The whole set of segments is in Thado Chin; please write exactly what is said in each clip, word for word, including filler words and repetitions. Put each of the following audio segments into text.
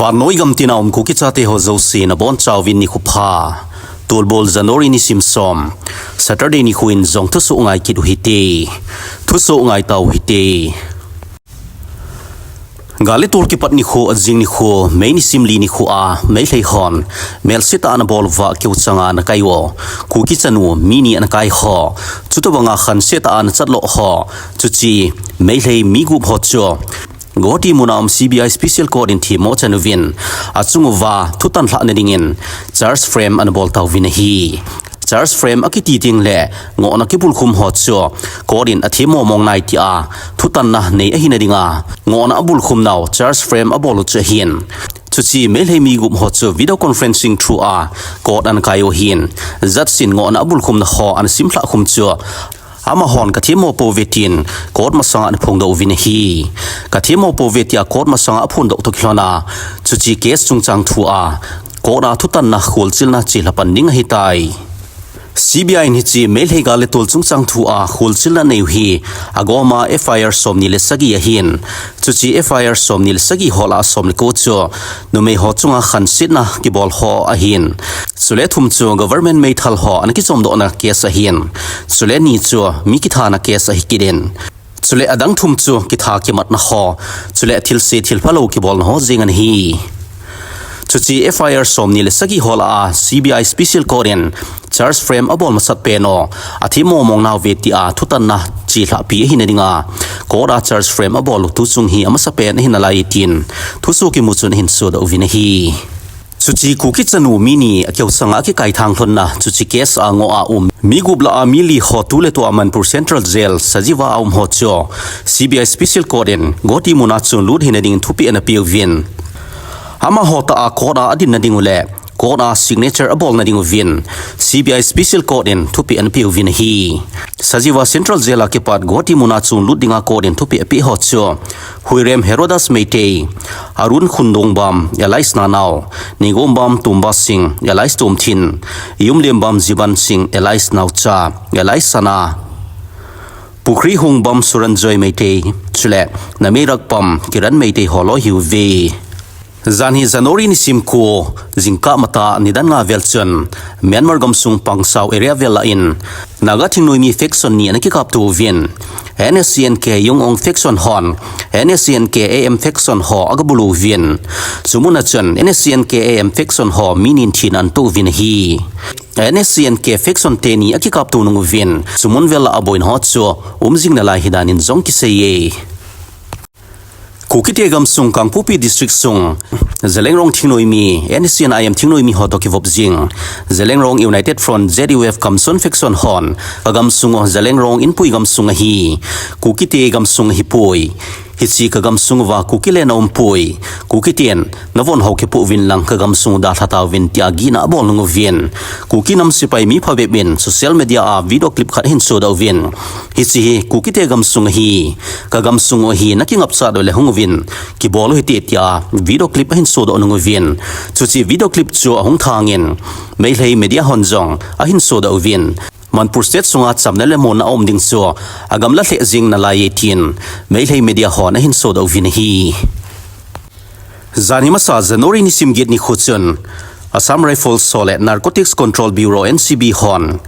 Vannoi gamtina um Kuki chate ho jouse nabonchauvin nikho pha. Tulbol January nisim som, Saturday nikho in jong thusoh ngai kit u hite. Thusoh ngai tau hite. Gal le tol kipat nikho, ajing nikho, May nisim li nikho a, Meitei hon melsetah a anabol uva keu changa anakai u Kuki chanu mi ni anakai ho, chutobanga khansetah a anachat lou ho, chuche Meitei mi gup ho chu Guwahati muna um C B I Special Court in themmo achan uvin, achung uva thutan lhahna dingin charge frame anabol tauvin ahi. Charge frame akiti teng le ngohna kibulkhum ho chu court in athemmo mong nai tia thutanna nei ahina dinga ngohna abulkhum nau charge frame abol u chu ahin. Chuche Meitei mi gup ho chu video conferencing through a court anakai u ahin. Judge in ngohna abulkhumna ho anasim lhah khum chu amahon kathemmo pouve tin court masanga anaphongdoh uvin ahi. Kathemmo pouve tia court masanga aphondoh toh kilhona, chuche case chungchang thua court a thutanna kholchilna chelha pan ding ahitai. C B I in hiche Meitei gal le tol chungchang thua kholchilna nei u hi agoma F I R somni le sagi ahin. Chuche F I R somni le sagi ho lah a som le ko chu numei ho chunga khansetna kibol ho ahin. Chule thum chu government meithal ho anakichomdohna case ahin. Chule ni chu mi kithana case ahi kit in. Chule adang thum chu kitha kimatna ho, chule thilse thilphalou kibolna ho jeng ahi. Chuche F I R somni le sagi ho lah a C B I Special Court in charge frame abol masat pen u athemmo mong nauve tia thutanna chelhahpi ahina dinga court a charge frame abol u tuchung hi amasapen ahi nalai tin thusoh kimu chun ahin sodoh uvin ahi. Chuche Kuki chanu mi ni akeu changa akikai thang lhonna chuche case a ngoh a um mi gup lah a mi li ho tuletua Manipur Central Jail sajiva a um ho chu C B I Special Court in Guwahati muna chunlut hina dingin thupeh anapeuvin, amaho tah a court a adinna ding u le court a signature abolna ding uvin C B I Special Court in thupeh anapeuvin ahi. Sajiva Central Jail a kipat Guwahati muna chunlut dinga court in thupeh apeh ho chu Huirem Herodas Meitei, Arun Khundongbam alias Nanao, Nigombam Tomba Singh alias Tomthin, Yumlembam Jiban Singh alias Naocha alias Sana, Pukhrihungbam Suranjoy Meitei, chule Nameirakpam Kiran Meitei holoi ahiuve. Jan hi January nisim ko, jingkah matah nidan nga vel chun Myanmar gamsung Pangsau area vel lah in Naga thingnoimi faction ni anakikaptouvin, N S C N K Yung Aung faction hon N S C N K A M faction ho agabulu uvin. Chu muna chun N S C N K A M faction ho mi ni in thina anatoh uvin ahi. N S C N K faction teni akikapto nung uvin, chu mun vel a aboina ho chu umjing nalai ahi danin jong kiseiye. Kukite gamsung Kangpokpi District sung Zeliangrong thingnoimi, N S C N I M thingnoimi ho toh kivop jing Zeliangrong United Front Z U F Kamson faction hon kagamsung u Zeliangrong Inpui gamsung ahi Kukite gamsung ahipoi. Hiche kagamsung uva Kuki le naumpoi. Kukiten navon hou kipoh uvin lang kagamsung u dalha tauvin tia gihna abol nung uvin. Kuki nam sepai mi phabep in social media a video clip khat ahin sodoh uvin. Hiche hi Kukite gamsung ahi. Kagamsung u ahi, nakingapchat u le hung uvin kibol u hite tia video clip ahin sodoh nung uvin. Chuche video clip chu ahung thangin Meitei media hon jong ahin sodoh uvin. Manipur State sunga chamna le monna aum ding chu agamla lheh jing nalaiye tin Meitei media hon ahin sodoh uvin ahi. Jan hi masa January nisim get nikho chun Assam Rifles ho le Narcotics Control Bureau N C B hon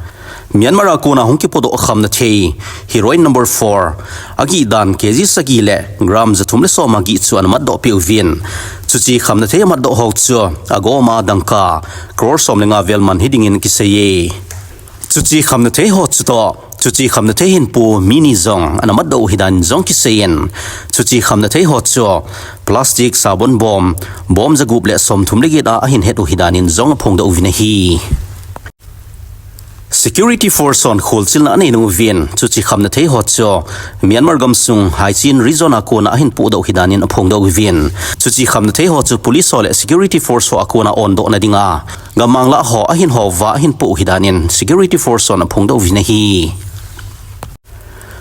Myanmar a kona hung kipodoh khamnathei heroin number four agih dan K G sagi le gram jathum le som agih chu anamatdoh peh uvin. Chuche khamnathei amatdoh ho chu agoma dangka crore som le nga vel man hidingin kiseiye. Chuche khamnathei ho chutoh, chuche khamnathei hinpo mi ni jong anamatdoh u ahi danin jong kiseiyin. Chuche khamnathei ho chu plastic, sabon bom, bom jagup le somthum le get a ahin het u ahi danin jong aphongdoh uvin ahi. Security Force hon kholchilna anei nung uvin, chuche khamnathei ho chu Myanmar gamsung Haichin Region a kona ahin pohdoh u ahi danin aphongdoh uvin. Chuche khamnathei ho chu Police ho le Security Force ho a kona ondohna dinga gammang lah ho ahin houva ahin poh u ahi danin Security Force hon aphongdoh uvin ahi.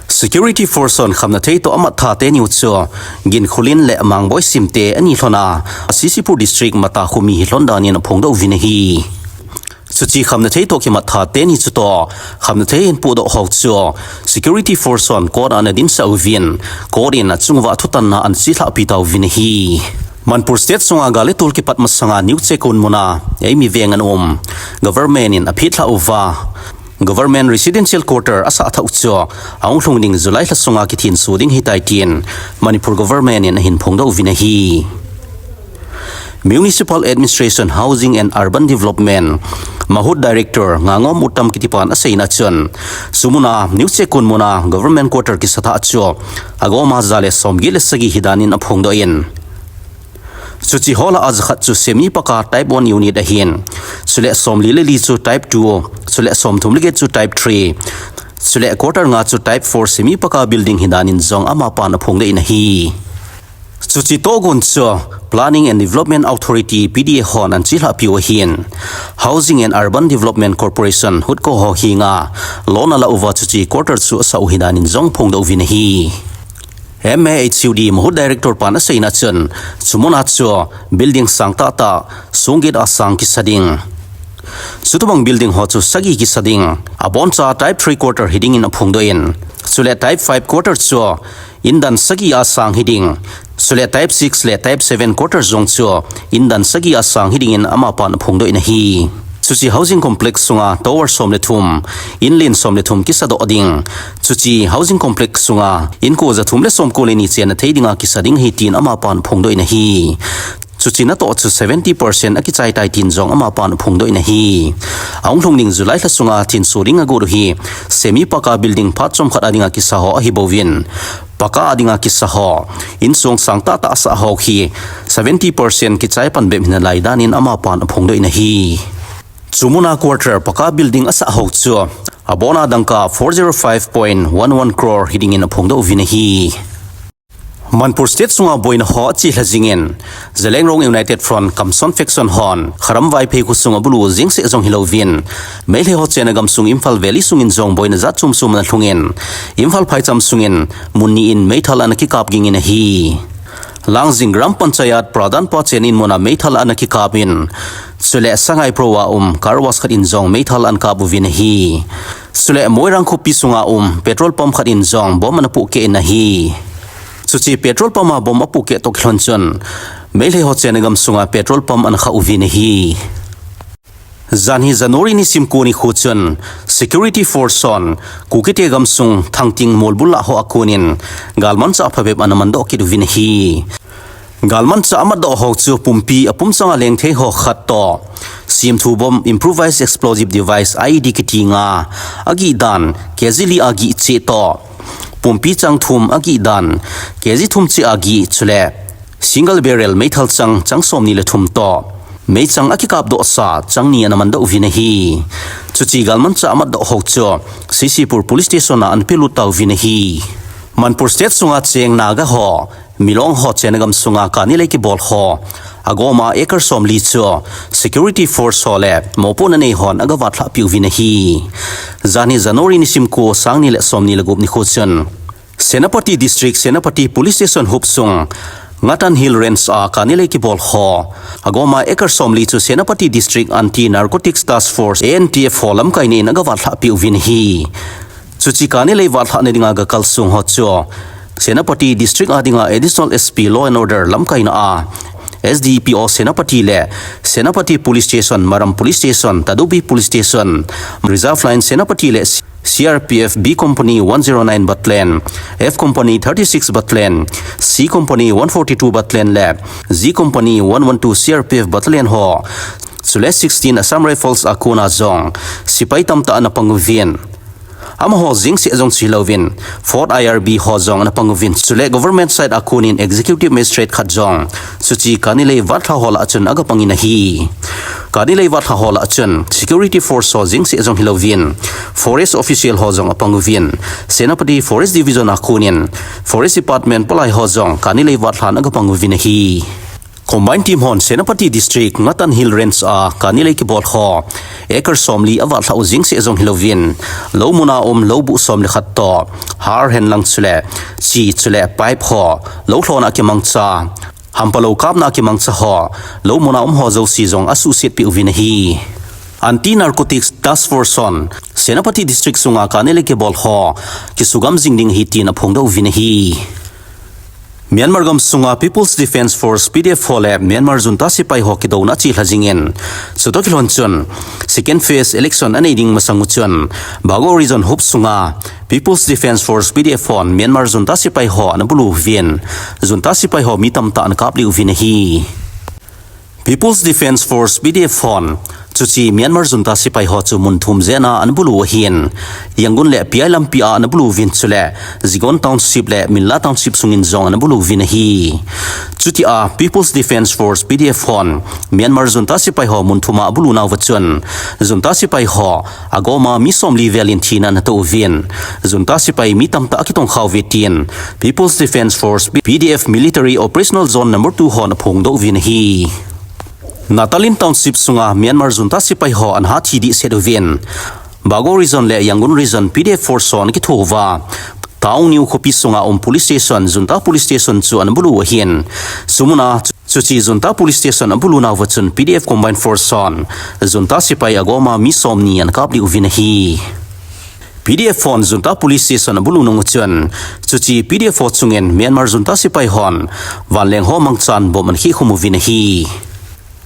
Security Force hon khamnathei toh amat tha teni u chu Ginkhulin le Mangboi Simte ani lhona, CCPur District Matakhomi hi lhon danin aphongdoh uvin ahi. Chuche khamnathei toh kimat tha teni chutoh khamnathei ahin pohdoh ho chu Security Force hon court a ana dinsah uvin, court in achung uva thutanna ana chelhahpi tauvin ahi. Manipur State sunga gal le tol kipat masanga New Chekon muna eimi veng ana um government in aphet lhah uva government residential quarter asah thah u chu ahung lhung ding July lha sunga kithenso ding ahitai tin Manipur government in ahin phongdoh uvin ahi. Municipal Administration, Housing and Urban Development, MHUD Director Ngangom Uttam kitipan aseina chun, chu muna New Chekon muna government quarter kisa thah chu agoma ja le somget le sagi hidan in aphongdoh in, chuche ho lah a jakhat chu semi paka type one unit ahin, chule somli le li chu type two, chule somthum le get chu type three, chule quarter nga chu type four semi paka building hidan in jong amapan aphongdoh in ahi. Chuche tohgon chu Planning and Development Authority, P D A hon ana chelhah piu ahin, Housing and Urban Development Corporation, HUDCO ho henga loan ala uva chuche quarter chu asah u hidan in jong phongdoh uvin ahi. MHUD, MHUD Director pan aseina chun, chu muna chu building sang tahtah, songget a sang kisa ding, chutobang building ho chu sagi kisa ding, aboncha type three quarter hiding in aphongdoh in, chule type five quarter chu indan sagi a sang hiding, chule type six le type seven quarter jong chu indan sagi a sang hiding in amapan aphongdoh in ahi. Chuche housing complex sunga tower som le thum, inlen som le thum kisadoh ding, chuche housing complex sunga inko ja thum le somko le ni chenna thei dinga kisa ding ahi tin amapan aphongdoh in ahi. Chuche natoh chu seventy percent akichai tai tin jong amapan aphongdoh in ahi. Ahung lhung ding July lha sunga thenso ding agot u hi semi paka building phat chomkhat a dinga kisa ho ahi bouvin, paka a dinga kisa ho, insung sang tahtah asah ho hi seventy percent kichai pan bep hinalai dan in amapan aphongdoh in ahi. Chu muna quarter paka building asah ho chu abona dangka four zero five point one one crore hiding in aphongdoh uvin ahi. Manipur State sunga boina ho achelha jingin, Zeliangrong United Front Kamson faction hon Kharam Vaiphei kho sunga bulu jeng seh jong hilouvin, Meitei ho chenna gamsung Imphal Valley sungin jong boina jat chom chom ana lhungin, Imphal phaicham sungin mun ni in meithal ana kikap gingin ahi. Langjing Gram Panchayat Pradhan pa chenna in muna meithal ana kikap in, chule Sangai Pro a um car wash khat in jong meithal ana kap uvin ahi. Chule Moirang khopi sunga um petrol pump khat in jong bomb ana pohkeh in ahi. Chuche petrol pump a bomb apohkeh toh kilhon chun, Meitei ho chenna gamsunga petrol pump ana khah uvin ahi. Janhi January nisim ko nikho chun, security force hon Kukite gamsung Thangting Molbul lah ho a konin galmanchah phabep ana mandoh kit uvin ahi. Galmanchah amatdoh ho chu pumpi apum changa lengthei ho khat toh, simthu bomb, improvised explosive device, I E D kiti nga agih dan, K G li agih cheh toh, pumpi chang thum agih dan, K G thum cheh agih, chule single barrel meithal chang, chang somni le thum toh, meichang akikapdoh sa chang ni ana mandoh uvin ahi. Chuche galmanchah amatdoh ho chu C C Pur Police Station a ana pelut tauvin ahi. Manipur State sunga cheng Naga ho, Milong ho chenna gamsunga kani lei kibol ho, agoma acre somli chu security force ho le mopohna nei hon agavatlhah piuvin ahi. Janhi January nisim ko, sangni le somni le gup nikho chun, Senapati District, Senapati Police Station hopsung, Ngatan Hill Range a kani lei kibol ho, agoma acre somli chu Senapati District Anti Narcotics Task Force, A N T F ho lamkaina in agavatlhah piuvin ahi. Chuche kani lei vatlhahna dinga gakalsong ho chu Senapati District a dinga Additional S P Law and Order lamkaina a S D P O Senapati le Senapati Police Station, Maram Police Station, Tadubi Police Station, Reserve Line Senapati le C R P F B Company one zero nine Battalion, F Company thirty six Battalion, C Company one forty two Battalion le G Company one one two C R P F Battalion ho, chule sixteen Assam Rifles a kona jong sepai tamtah ana pang uvin, amaho jeng seh jong chu hilouvin, Fourth I R B ho jong ana pang uvin, chule government side a konin executive magistrate khat jong chuche kani lei vatlhah ho lah a chun agapangin ahi. Kani lei vatlhah ho lah a chun security force ho jeng seh jong hilouvin, forest official ho jong apang uvin, Senapati Forest Division a konin Forest Department palai ho jong kani lei vatlhah in agapang uvin ahi. Combined team hon Senapati District, Ngatan Hill Range a kani lei kibol ho acre somli avatlhah u jeng seh jong hilouvin, lou muna um lou buh som le khat toh, har henlang chule chi chule pipe ho, lou lhona kimangcha, hampa lou kapna kimangcha ho, lou muna um ho jouse jong asuhset piuvin ahi. Anti Narcotics Task Force hon Senapati District sunga kani lei kibol ho kisugam jing ding ahi tin aphongdoh uvin ahi. Myanmar gamsunga People's Defence Force, P D F ho le Myanmar junta sepai ho kidouna achelha jingin, chutoh kilhon chun second phase election anei ding masang u chun Bago Region huop sunga People's Defence Force, P D F hon Myanmar junta sepai ho ana bulu uvin, junta sepai ho mi tamtah ana kaplih uvin ahi. People's Defence Force, P D F hon chuche Myanmar junta sepai ho chu mun thum jeh a ana bulu ahin, Yangon le P I lampi a ana bulu uvin, chule Yangon Township le Minla Township sungin jong ana bulu uvin ahi. Chutia People's Defence Force, P D F hon Myanmar junta sepai ho mun thum a abulu nauva chun, junta sepai ho agoma mi somli vel in thina ana toh uvin, junta sepai mi tamtah akitongkha uve tin People's Defence Force, P D F Military Operational Zone Number two hon aphongdoh uvin ahi. Natalin Township sunga Myanmar junta sepai ho ana hathi dehset uvin, Bago Region le Yangon Region P D F force hon akitho uva, Taungniu khopi sunga um police station, junta police station chu ana bulu ahin, chumuna chuche junta police station abulu nauva chun P D F Combined Force hon junta sepai agoma mi somni ana kaplih uvin ahi. P D F hon junta police station abulu nung u chun, chuche P D F ho chungin Myanmar junta sepai hon vanleng ho mangchan bomb ana khehkhum uvin ahi.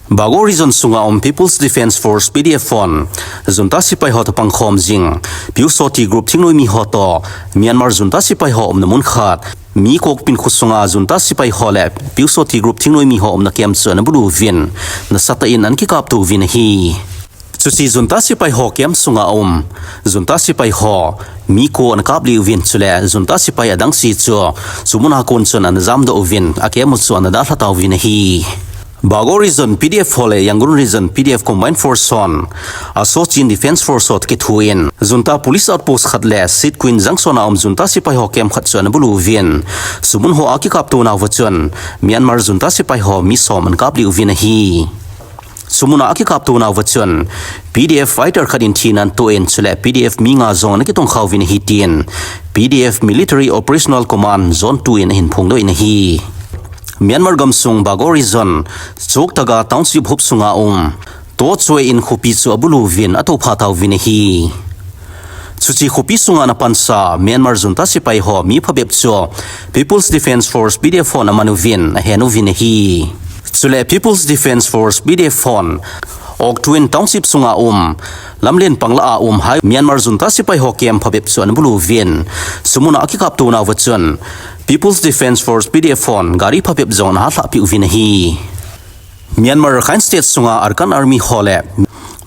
Bago Region sunga um People's Defence Force, P D F hon junta sepai ho toh pangkhom jing Pyusawhti group thingnoimi ho toh Myanmar junta sepai ho umna mun khat Mikokpin kho sunga junta sepai ho le Pyusawhti group thingnoimi ho umna camp chu ana bulu uvin, nasatah in ana kikapto uvin ahi. Chuche junta sepai ho camp sunga um junta sepai ho mi ko ana kaplih uvin, chule junta sepai adang se chu chu muna kon chun ana jamdoh uvin, a camp u chu ana dalha tauvin ahi. Bago Region P D F ho le Yangon Region P D F Combined Force hon Asochin Defence Force ho toh kithoin junta police outpost khat le Sitkuin Junction a um junta sepai ho camp khat chu ana bulu uvin, chu mun hoa kikapto nauva chun Myanmar junta sepai ho mi som ana kaplih uvin ahi. Chu muna akikapto nauva chun P D F fighter khat in thina ana toh in, chule P D F mi nga jong ana kitongkha uvin ahi tin P D F Military Operational Command Zone two in ahin phongdoh in ahi. Myanmar gamsung Bago Region, Choktaga Township huop sunga um Tochwe in khopi chu abulu uvin atoupha tauvin ahi. Chuche khopi sunga ana pansa Myanmar junta sepai ho mi phabep chu People's Defence Force, P D F hon aman uvin ahen uvin ahi. Chule People's Defence Force, P D F hon Oktwin Township sunga um lamlen panglah a um hai Myanmar junta sepai ho camp phabep chu ana bulu uvin, chu muna akikapto nauva chun People's Defence Force, P D F hon gari phabep jong ana halhah peh uvin ahi. Myanmar Rakhine State sunga Arakan Army ho le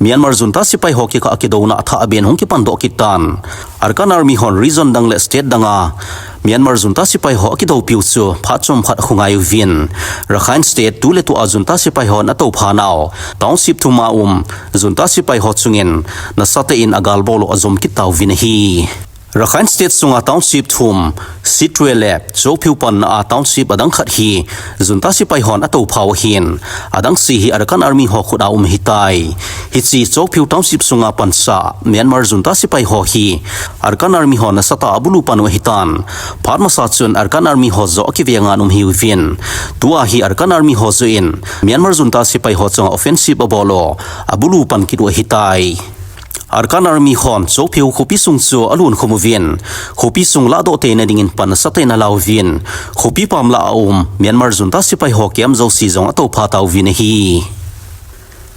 Myanmar junta sepai ho kikah a kidouna athah a ben hung kipan doh kit tan, Arakan Army hon region dang le state danga Myanmar junta sepai ho akidoupiu chu phat chomkhat akhu ngai uvin, Rakhine State tuletua junta sepai hon atoupha nau township thum a um junta sepai ho chungin nasatah in agalbol u ajom kit tauvin ahi. Rakhine State sunga township thum, Sittwe le Kyaukphyu panna a township adang khat hi junta sepai hon atoupha u ahin, adang se hi Arakan Army ho khut a um ahitai. Hiche Kyaukphyu township sunga pansa Myanmar junta sepai ho hi Arakan Army hon nasatah a abulu pan u ahitan, phat masa chun Arakan Army ho joh akivenga ana um ahiuvin, tua hi Arakan Army ho joh in Myanmar junta sepai ho chunga offensive abol u, abulu pan kit u ahitai. Arakan Army hon Kyaukphyu khopi sung chu alunkhum uvin, khopi sung lahdoh teina dingin pan nasatah in ala uvin, khopi pam lah a um Myanmar junta sepai ho camp jouse jong atoupha tauvin ahi.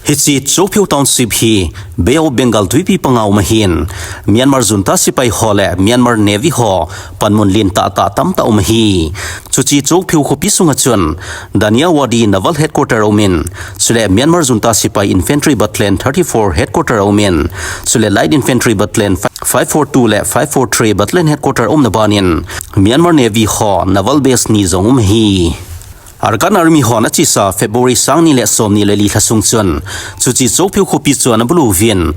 Hiche Kyaukphyu township hi Bay of Bengal twipi panga um ahin, Myanmar junta sepai ho le Myanmar Navy ho panmun lentah tah tamtah um ahi. Chuche Kyaukphyu khopi sunga chun Danyawadi Naval Headquarter aumin, chule Myanmar junta sepai Infantry Battalion thirty-four Headquarter aumin, chule Light Infantry Battalion five four two le five four three Battalion Headquarter aumna banin Myanmar Navy ho Naval Base ni jong um ahi. Arakan Army hon achesa February sangni le somni le li lha sung chun chuche Kyaukphyu khopi chu ana bulu uvin,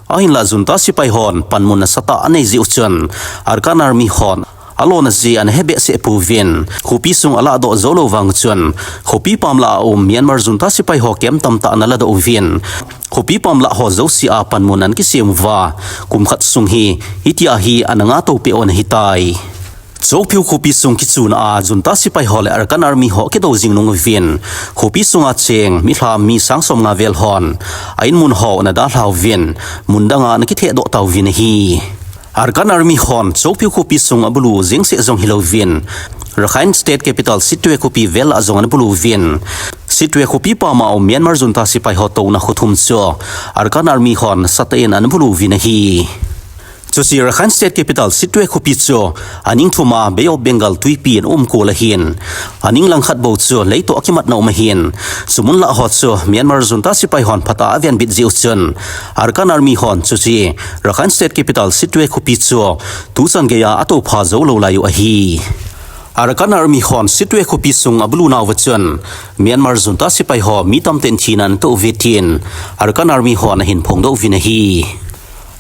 ahinlah junta sepai hon panmun nasatah anei jeh u chun Arakan Army hon alona jeh ana hebehseh pouvin, khopi sung alahdoh jou lou vang chun khopi pam lah a um Myanmar junta sepai ho camp tamtah ana ladoh uvin, khopi pam lah ho jouse a panmun ana kisem uva, kum khat sung hi hitia hi ana ngah tou peh u ana hitai. Kyaukphyu khopi sung kichuna a junta sepai ho le Arakan Army ho kidou jing nung uvin, khopi sunga cheng milham mi sang somnga vel hon a inmun ho ana dalha uvin, mun danga ana kithehdoh tauvin ahi. Arakan Army hon Chokphiu khopi sung abulu jeng seh jong hilouvin, Rakhine State Capital Sittwe khopi vel a jong ana bulu uvin, Sittwe khopi pama um Myanmar junta sepai ho touna kho thum chu Arakan Army hon nasatah in ana bulu uvin ahi. Chuche Rakhine State Capital Sittwe khopi chu aning thum a Bay of Bengal twipi ana umkol ahin, aning langkhat bou chu lei toh akimatna um ahin, chu mun lah ho chu Myanmar junta sepai hon phatah a avenbit jeh uchun, Arakan Army hon chuche Rakhine State Capital Sittwe khopi chu tuchan geiya atoupha jou lou lai u ahi. Arakan Army hon Sittwe khopi sung abulu nauva chun, Myanmar junta sepai ho mi tamtah in thina ana toh uve tin Arakan Army hon ahin phongdoh uvin ahi.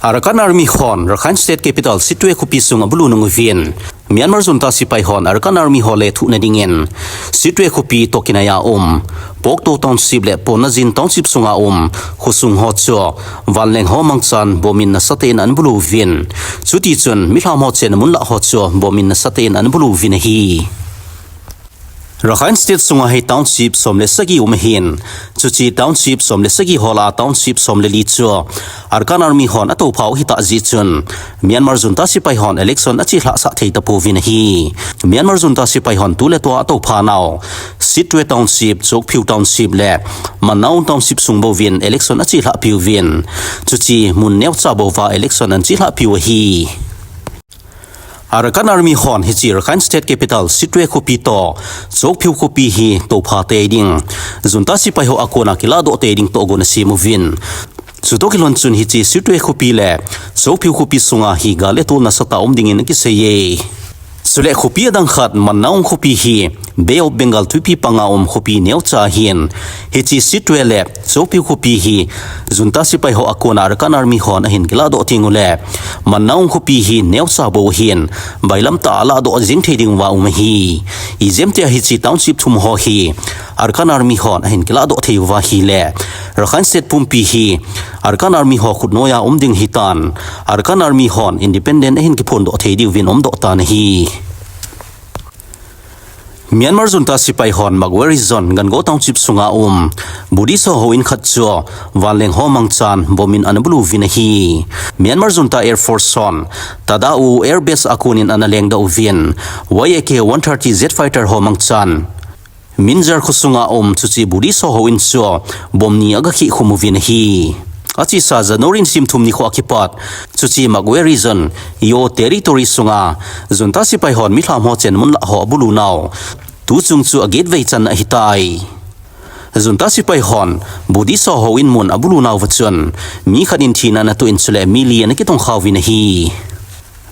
Arakan Army hon Rakhine State Capital Sittwe khopi sung abulu nung uvin, Myanmar junta sepai hon Arakan Army ho lethuhna dingin Sittwe khopi toh kinai a um Pokto Township le Ponajin Township sunga um khosung ho chu vanleng ho mangchan bomb in nasatah in ana bulu uvin, chutichun milham ho chenna mun lah ho chu bomb in nasatah in ana bulu uvin ahi. Rakhine State sunga hi township som le sagi um ahin, chuche township som le sagi ho lah a township som le li chu Arakan Army hon atoupha u ahitah jeh chun, Myanmar junta sepai hon election achelhah sah thei tapouvin ahi. Myanmar junta sepai hon tuletua atoupha nau Sittwe Township, Chokphiu Township le Mannaung Township sung bouvin election achelhah piuvin, chuche mun neocha bouva election ana chelhah piu ahi. Arakan Army hon hiche Rakhine State Capital Sittwe khopi toh Chokphiu khopi hi toupha tei ding, junta sepai ho a kona kilahdoh tei ding tohgon asem uvin, chutoh kilhon chun hiche Sittwe khopi le Chokphiu khopi sunga hi gal le tol nasatah um dingin akiseiye. Chule khopi adang khat Mannaung khopi hi Bay of Bengal twipi panga um khopi neocha ahin, hiche Sittwe le Chokphiu khopi hi junta sepai ho a kona Arakan Army hon ahin kilahdoh teng ule, Mannaung khopi hi neocha bou ahin, bailam tah a lahdoh jeng thei ding uva um ahi. Ijemtia hiche township thum ho hi Arakan Army hon ahin kilahdoh thei uva ahile, Rakhine State pumpi hi Arakan Army ho khut noiya um ding ahitan, Arakan Army hon independent ahin kiphondoh thei diuvin umdoh tan ahi. Myanmar junta sepai hon Magway Region Gangaw Township sunga um Buddhist ho houin khat chu vanleng ho mangchan bomb in ana bulu uvin ahi. Myanmar junta Air Force hon Tadau Air Base a konin ana lengdoh uvin, Y A K one thirty jet fighter ho mangchan Minjar khosunga um chuche Buddhist ho houin chu bomb ni agakhih khum uvin ahi. Achesa January nisim thum nikho a kipat, chuche Magway Region, Yaw Territory sunga junta sepai hon milham ho chenna mun lah ho abulu nau tuchung chu aget vei channa ahitai. Junta sepai hon Buddhist ho houin mun abulu nauva chun mi khat in thina ana toh in, chule mi li ana kitongkha uvin ahi.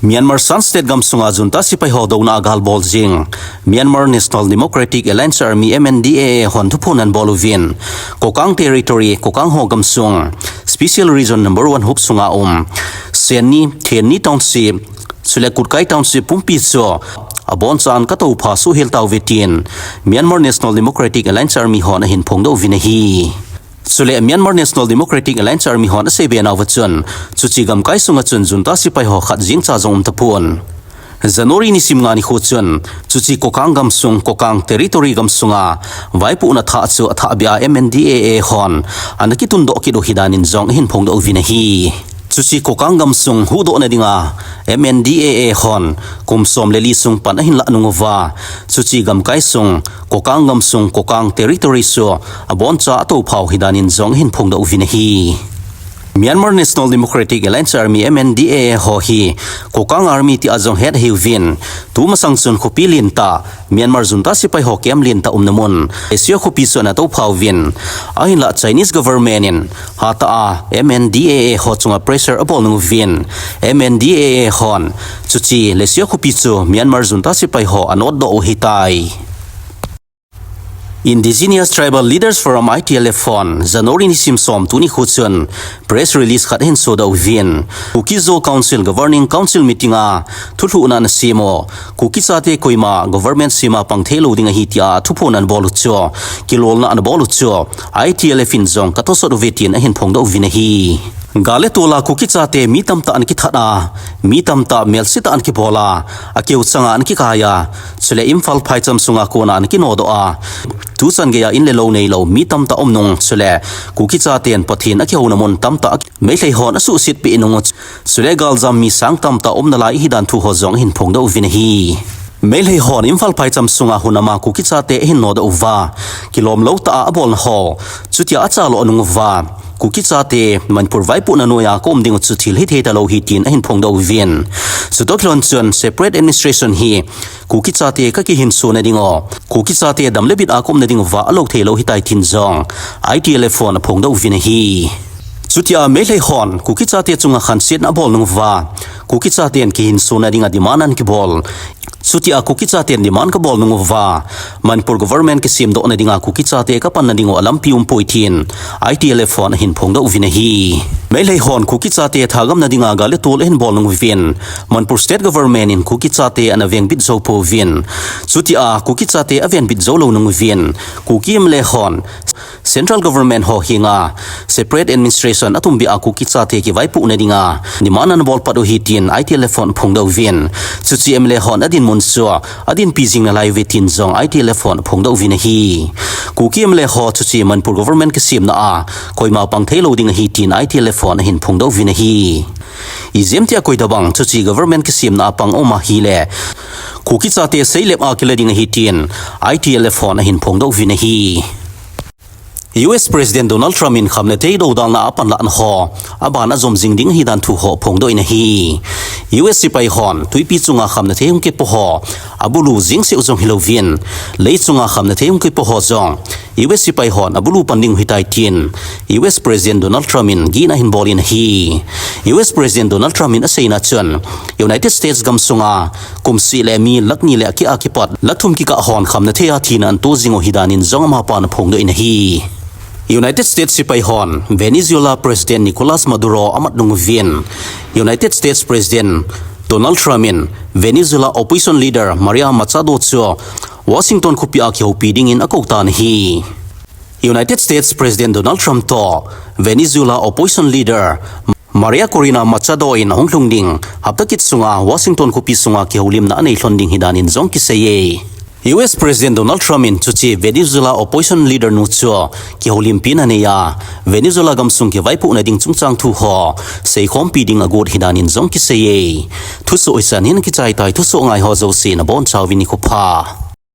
Myanmar Shan State gamsunga junta sepai ho douna a gal bol jing Myanmar National Democratic Alliance Army, M N D A A hon thuphon ana bol uvin, Kokang Territory, Kokang ho gamsung Special Region number one huop sunga um Senni, Thenni Township, chule Kutkai Township pumpi chu abonchan katoupha soh hel tauve tin Myanmar National Democratic Alliance Army hon ahin phongdoh uvin ahi. Chule Myanmar National Democratic Alliance Army hon aseibe nauva chun, chuche gamkai sunga chun junta sepai ho khat jeng cha jong um tapon. January nisim nga nikho chun, chuche Kokang gamsung, Kokang Territory gamsunga vaipohna thah chu athahbeh a M N D A A hon ana kitundoh kit u ahi danin jong ahin phongdoh uvin ahi. Chuche Kokang gamsung huhdohna dinga M N D A A hon kum som le li sung pan ahin lah nung uva, chuche gamkai sung, Kokang gamsung, Kokang Territory chu aboncha atoupha u ahi danin jong ahin phongdoh uvin ahi. Myanmar National Democratic Alliance Army, M N D A A ho hi Kokang Army tia jong het ahiuvin, tumasang chun khopi lentah, Myanmar junta sepai ho camp lentah umna mun, Leshio khopi chu ana toupha uvin, ahinlah Chinese government in hatah a M N D A A ho chunga pressure abol nung uvin, M N D A A hon chuche Leshio khopi chu Myanmar junta sepai ho anotdoh u ahitai. Indigenous Tribal Leaders Forum, I T L F hon January nisim som tuni nikho chun press release khat ahin sodoh uvin, Kuki-Zo Council Governing Council meeting a thulhuhna ana sem u, Kuki chate koima government sema pang theilou ding ahi tia thuphon ana bol u chu, kilolna ana bol u chu, I T L F in jong katosot uve tin ahin phongdoh uvin ahi. Gal le tol a Kuki chate mi tamtah ana kithat a, mi tamtah melsetah ana kibol a, akeu changa ana kikai a, chule Imphal phaicham sunga kona ana kinodoh a, tuchan geiya in le lou neilou mi tamtah um nung, chule Kuki chaten Pathen akihouna mun tamtah Meitei hon asuhset peh nung, chule galjam mi sang tamtah umna lai ahidan thu ho jong ahin phongdoh uvin ahi. Meitei hon Imphal phaicham sunga hunam a Kuki chate ahin nodoh uva, kilomlou tah a abolna ho, chutia achalo nung uva, Kuki chate Manipur vaipohna noiya kaum diu chu thil hithei talou ahi tin ahin phongdoh uvin. Chutoh kilhon chun separate administration hi Kuki chate kakihinsona diu, Kuki chate dam le bit a kaumna diuva alou theilou ahitai tin jong I T L F hon aphongdoh uvin ahi. Chutia Meitei hon Kuki chate chunga khansetna abol nung uva, Kuki chaten kihinsona dinga demand ana kibol. Chutia Kuki chaten demand kabol nung uva, Manipur government kisemdohna dinga Kuki chate kapanna diu alampi umpoi tin I T L F hon ahin phongdoh uvin ahi. Meitei hon Kuki chate thagamna dinga gal le tol ahin bol nung uvin, Manipur state government in Kuki chate ana vengbit jou pouvin. Chutia Kuki chate avengbit jou lou nung uvin, Kuki M L A hon Central government ho henga separate administration atumbeh a Kuki chate kivaipohna dinga demand ana bol pat u ahi tin I T L F hon aphongdoh uvin. Chuche M L A hon adinmun chu adinpi jing nalai uve tin jong I T L F hon aphongdoh uvin ahi. Kuki M L A ho chuche Manipur government kisemna a koima pang theilou ding ahi tin I T L F hon ahin phongdoh uvin ahi. Ijemtia koitabang chuche government kisemna a pang um ahile, Kuki chate seilep a kila ding ahi tin I T L F hon ahin phongdoh uvin ahi. U S President Donald Trump in khamnathei dodalna a panlahna ho aban ajom jing ding ahidan thu ho aphongdoh in ahi. U S sepai hon twipi chunga khamnathei hung kipo ho abulu jeng seh u jong hilouvin, lei chunga khamnathei hung kipo ho jong U S sepai hon abulu pan diu ahitai tin U S President Donald Trump in gihna ahin bol in ahi. U S President Donald Trump in aseina chun, United States gamsunga kumseh le mi lakh ni le akeh a kipat lakh thum kikah hon khamnathei a thina ana to jing u ahidan in jong amapan aphongdoh in ahi. United States sepai hon Venezuela President Nicolas Maduro amat nung uvin, United States President Donald Trump in Venezuela opposition leader Maria Machado chu Washington khopi a kihoupi dingin akou tan ahi. United States President Donald Trump toh Venezuela opposition leader Maria Corina Machado in ahung lhung ding hapta kit sunga Washington khopi sunga kihoulimna anei lhon ding ahidan in jong akiseiye. U S President Donald Trump in chuche Venezuela opposition leader nu chu kihoulimpina anei a, Venezuela gamsung kivaipohna ding chungchang thu ho seikhompi ding agot ahidan in jong akiseiye. Thusoh hichan hin akichai tai, thusoh ngai ho jouse nabonchauvin nikho pha.